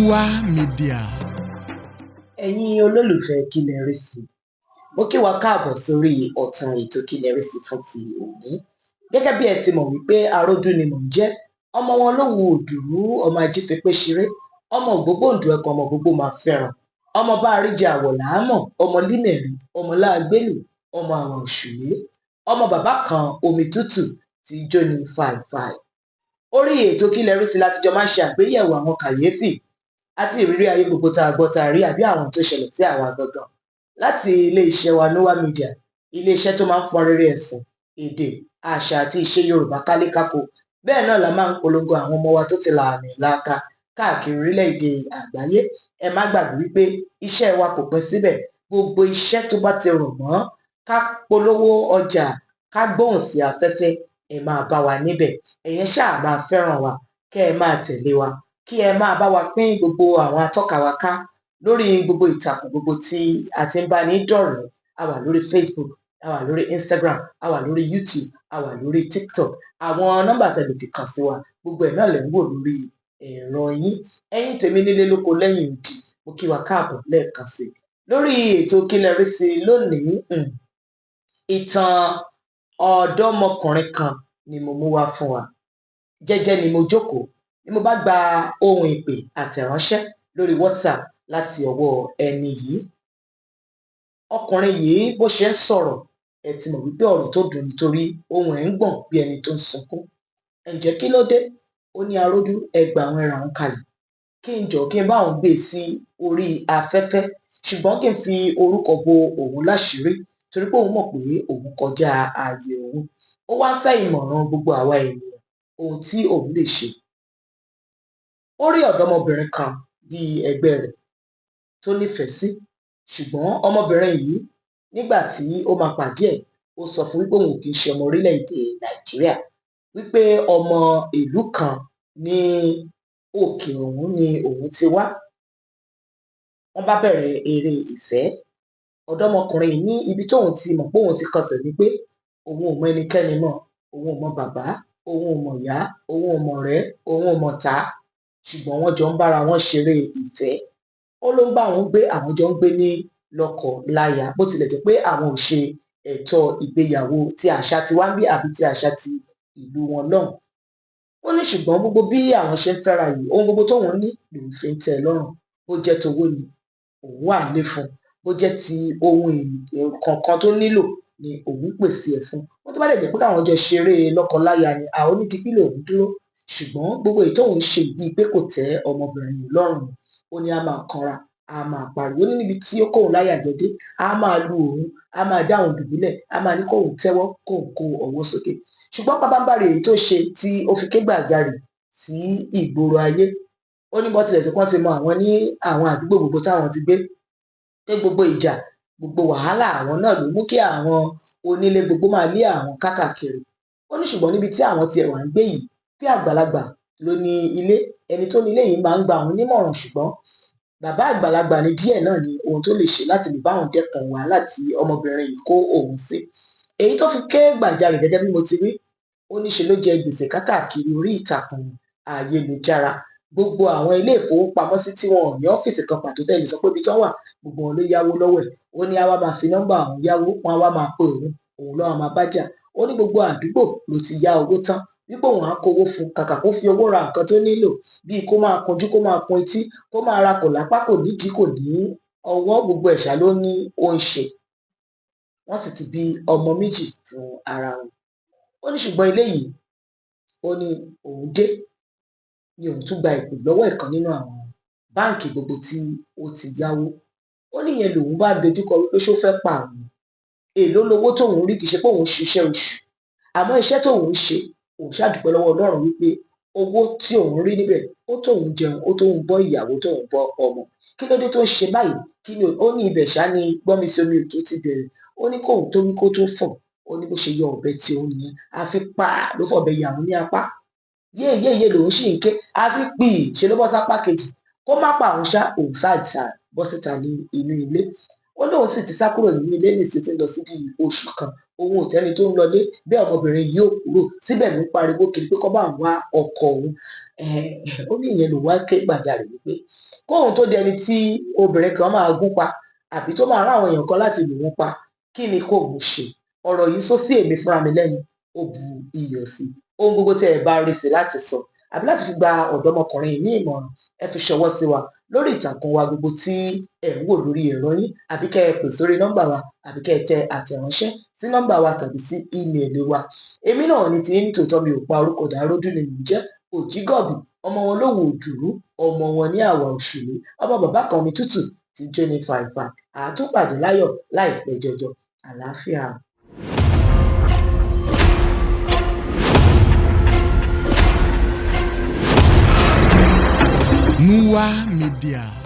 Noah Media. Ẹ̀yin olólùfẹ́ Kí Lẹ Rí Sí, mo kí wa káàbọ̀ sórí ọ̀tún ètò Kí Lẹ Rí Sí fún ti òní. Gẹ́gẹ́ bí ẹ ti mọ̀ wípé Aródú ni mò ń jẹ́, ọmọ wọn lówù òdùrú, ọmọ ajífepé ṣeré, ọmọ ògbógbòǹdù ẹkùn, ọmọ gbogbo máa fẹ́ràn, ọmọ bá àríjẹ àwọ̀ làámọ̀, ọmọ límẹ̀rí, ọmọ láàgbélù, ọmọ àwọn òṣùlé, ọmọ bàbá kan omi tútù tí í jóni fàìfàì. Orí ètò Kí Lẹ Rí Sí láti jọ máa ń ṣe àgbéyẹ̀wò àwọn kàyéfì àti ìrírí ayé gbogbo tá a gbọ́ tá a rí àbí àwọn tó ṣẹlẹ̀ sí àwa gangan láti iléeṣẹ́ wa Noah Media, iléeṣẹ́ tó máa ń fọn rere ẹ̀sìn, èdè, àṣà àti ìṣe Yorùbá kálékáko. Bẹ́ẹ̀ náà la máa ń polongo àwọn ọmọ wa tó ti lààmì laaka káàkiri orílẹ̀-èdè àgbáyé. Ẹ má gbàgbé wípé iṣẹ́ wa kò pín síbẹ̀. Gbogbo iṣẹ́ tó bá ti rọ̀ mọ́ ká polówó ọjà, ká gbóhùn sí afẹ́fẹ́, ẹ máa bá wa níbẹ̀. Ẹ̀yin ṣáà máa fẹ́ràn wa, kẹ́ ẹ máa tẹ̀lé wa, kí ẹ máa bá wa pín gbogbo àwọn atọ́ka wa ká lórí gbogbo ìtàkùn gbogbo tí a ti ń bá ní dọ̀rẹ́. A wà lórí Facebook, a wà lórí Instagram, a wà lórí YouTube, a wà lórí TikTok. Àwọn nọ́mbà tẹ́ lè fi kàn sí wa, gbogbo ẹ̀ náà lẹ̀ ń wò lórí ẹ̀rọ yín. Ẹ̀yin tèmi nílé lóko lẹ́yìn odi, mo kí wa káàbọ̀ lẹ́ẹ̀kan sí i lórí ètò Kí Lẹ Rí Sí lónìí. Ìtàn ọ̀dọ́mọkùnrin kan ni mo mú wá fún wa. Jẹ́jẹ́ ni mo jókòó ni mo bá gba ohun ìpè àtẹ̀ránṣẹ́ lórí WhatsApp láti ọwọ́ ẹni yìí. Ọkùnrin yìí, bó ṣe ń sọ̀rọ̀, ẹ ti mọ̀ wípé ọ̀rọ̀ tó dùn, nítorí ohùn ẹ̀ ń gbọ̀n bí ẹni tó ń sunkún. Ǹjẹ́ kí ló dé? Ó ní, "Aródú, ẹ gbà àwọn ẹrà òun kalẹ̀, kí n jọ̀ọ́, kí n bá òun gbé e sí orí afẹ́fẹ́, ṣùgbọ́n kí n fi orúkọ bo òun láṣìírí, torí pé òun mọ̀ pé òun kọjá ààyè òun." Ó wá ń fẹ́ ìmọ̀ràn gbogbo àwa ènìyàn, ohun tí òun lè ṣe. Ó rí ọ̀dọ́mọbìnrin kan bíi ẹgbẹ́ rẹ̀ tó nífẹ̀ẹ́ sí, ṣùgbọ́n ọmọbìnrin yìí, nígbà tí ó máa pàdé ẹ̀, ó sọ fún wípé òun ò kì í ṣe ọmọ orílẹ̀-èdè Nàìjíríà, wípé ọmọ ìlú kan ní òkè ọ̀hún ni òun ti wá. Wọ́n bá bẹ̀rẹ̀ eré ìfẹ́. Ọ̀dọ́mọkùnrin yìí ní ibi tóun ti mọ̀ pé òun ti kọsẹ̀ ni pé òun ò mọ ẹnikẹ́ni mọ́, òun ò mọ bàbá, òun ò mọ̀ ìyá, òun ò mọ̀ ọ̀rẹ́, òun ò mọ̀ ọ̀tá, ṣùgbọ́n wọ́n jọ ń bára wọn ṣeré ìfẹ́. Ó ló ń bá òun gbé, àwọn jọ ń gbé ní lọ́kọ láya, bó tilẹ̀ jẹ́ pé àwọn ò ṣe ẹ̀tọ́ ìgbéyàwó ti àṣà tiwa ń bí àbí ti àṣà ti ìlú wọn lọ́hùn. Ó ní ṣùgbọ́n gbogbo bí àwọn ṣe ń fẹ́ra yìí, ohun gbogbo tóun ní lòun fi ń tẹ́ ẹ lọ́rùn. Bó jẹ́ towó ni, òun wà nílé fún un; bó jẹ́ ti ohun kọ̀ọ̀kan tó nílò ni, òun pèsè ẹ̀ fún un. Ó tó bá dẹ̀ jẹ́ pé káwọn jọ ṣeré lọ́kọ-láya ni, àwọn onídìí lòun dúró, ṣùgbọ́n gbogbo èyí tóun ṣe bíi pé kò tẹ́ ọmọbìnrin yìí lọ́rùn. Ó ní a máa kanra, a máa pariwo. Ó ní níbi tí ó kóun láyà jẹ dé, a máa lu òun, a máa dá òun dùbúlẹ̀, a máa ní kóun tẹ́wọ́, kóun kó ọwọ́ sókè. Ṣùgbọ́n pabambarì èyí tó ṣe tí ó fi ké gbàjarè sí ìgboro ayé, ó ní bó tilẹ̀ jẹ́ pé wọ́n ti mọ àwọn ní àwọn àdúgbò gbogbo táwọn ti gbé, pé gbogbo ìjà, gbogbo wàhálà àwọn náà ló mú kí àwọn onílé gbogbo máa lé àwọn káàkiri. Ó ní ṣùgbọ́n níbi tí àwọn tiẹ̀ wà ń gbé yìí, pé àgbàlagbà ló ní ilé, ẹni tó ní ilé yìí máa ń gba àwọn nímọ̀ràn, ṣùgbọ́n bàbá àgbàlagbà ní díẹ̀ náà ni ohun tó lè ṣe láti lè bá òun dẹ́kun wàhálà tí ọmọbìnrin yìí kó òun sí. Èyí tó fi ké gbàjarè, gẹ́gẹ́ bí mo ti wí, ó ní ṣe ló jẹ gbèsè káàkiri orí ìtàkùn ayélujára. Gbogbo àwọn ilé ìfowópamọ́sí tí wọn ò ní ọ́fíìsì kan pàtó tẹ́ lè sọ pé ibi tí wọ́n wà, gbogbo wọn ló yáwó lọ́wọ́ ẹ̀. Ó ní á wá máa fi nọ́mbà òun yáwó, wọn á wá máa pe òun, òun ló máa bá jà. Ó ní gbogbo àdúgbò ló ti yá owó tán, wípé òun á kówó fún un, kàkà kó fi owó ra nǹkan tó nílò, bíi kó máa kunjú, kó máa kun etí, kó máa ra kò lápá, kò nídìí, kò ní ọwọ́, gbogbo ẹ̀ṣà ló ní ó ń ṣe. Wọ́n sì ti bí ọmọ méjì fún ara wọn. Ó ní ṣùgbọ́n eléyìí, ó ní òun dé ni òun tún gba ìpè lọ́wọ́ ìkan nínú àwọn báǹkì gbogbo tí ó ti yáwó. Ó níyẹn lòun bá dojúkọ wípé ṣó fẹ́ pa òun? Èèló lowó tóun rí? Kì í ṣe pé òun ṣiṣẹ́ oṣù, àmọ́ iṣẹ́ tóun ń ṣe, òun ṣàdúpẹ́ lọ́wọ́ Ọlọ́run wípé owó tí òun rí níbẹ̀, ó tóun jẹun, ó tóun bọ́ ìyàwó, tóun bọ́ ọmọ. Kí ló dé tó ń ṣe báyìí? Kí ni ó ní ibẹ̀ ṣá ni gbọ́nmi sí omi òtó ti bẹ̀rẹ̀. Ó ní kóun tó wí kó tó fọ̀, ó ní bó ṣe yọ ọ̀bẹ tí òun nìyẹn, àfi pa ló fọ̀bẹ yà òun ní apá. Yéè yéè yéè lòun sì ń ké, àfi pì ṣe ló bọ́ sápá kejì. Kó má pa òun ṣá, òun ṣáàṣà bọ́ síta ní inú ilé. Ó lóun sì ti sá kúrò nínú ilé nìsín, ó ti ń lọ sí bíi oṣù kan. Òun ò tẹ́ni tó ń lọlé, bẹ́ẹ̀ ọmọbìnrin yìí ò kúrò síbẹ̀, ló ń pariwo kiri pé kó bá òun wá ọkọ òun. Ó ní ìyẹn lòun wá ké gbàjarè wípé kóun tó di ẹni tí obìnrin kan máa gún pa àbí tó máa rán àwọn èèyàn kan láti lù ú pa, kí ni kóun ṣe? Ọ̀rọ̀ yìí sọ sí èmi fúnra mi lẹ́nu, ó bu iyọ̀ sí i. Ohun gbogbo tẹ́ ẹ bá rí sí láti sọ àbí láti fi gba ọ̀dọ́mọkùnrin yìí ní ìmọ̀ràn, ẹ fi ṣọwọ́ sí wa lórí ìtàkùn wa gbogbo tí ẹ̀ ń wò lórí ẹ̀rọ yín, àbí kẹ́ ẹ pè sórí nọ́mbà wa, àbí kẹ́ ẹ tẹ àtẹ̀ránṣẹ́ sí nọ́mbà wa tàbí sí ímeèlì wa. Èmi náà ní tí ní tòótọ́, mi ò pa orúkọ dàródú ni mò ń jẹ́ Òjígọ̀bì, ọmọ wọn lówù òdùrú, ọmọ wọn ní àwà òṣèlú, ọmọ bàbá kan omi tútù tí jóni fàìfà. Àtúnpàdé láyọ̀ láìpẹ́ jọjọ. Àlàáfíà. Nuwa Media.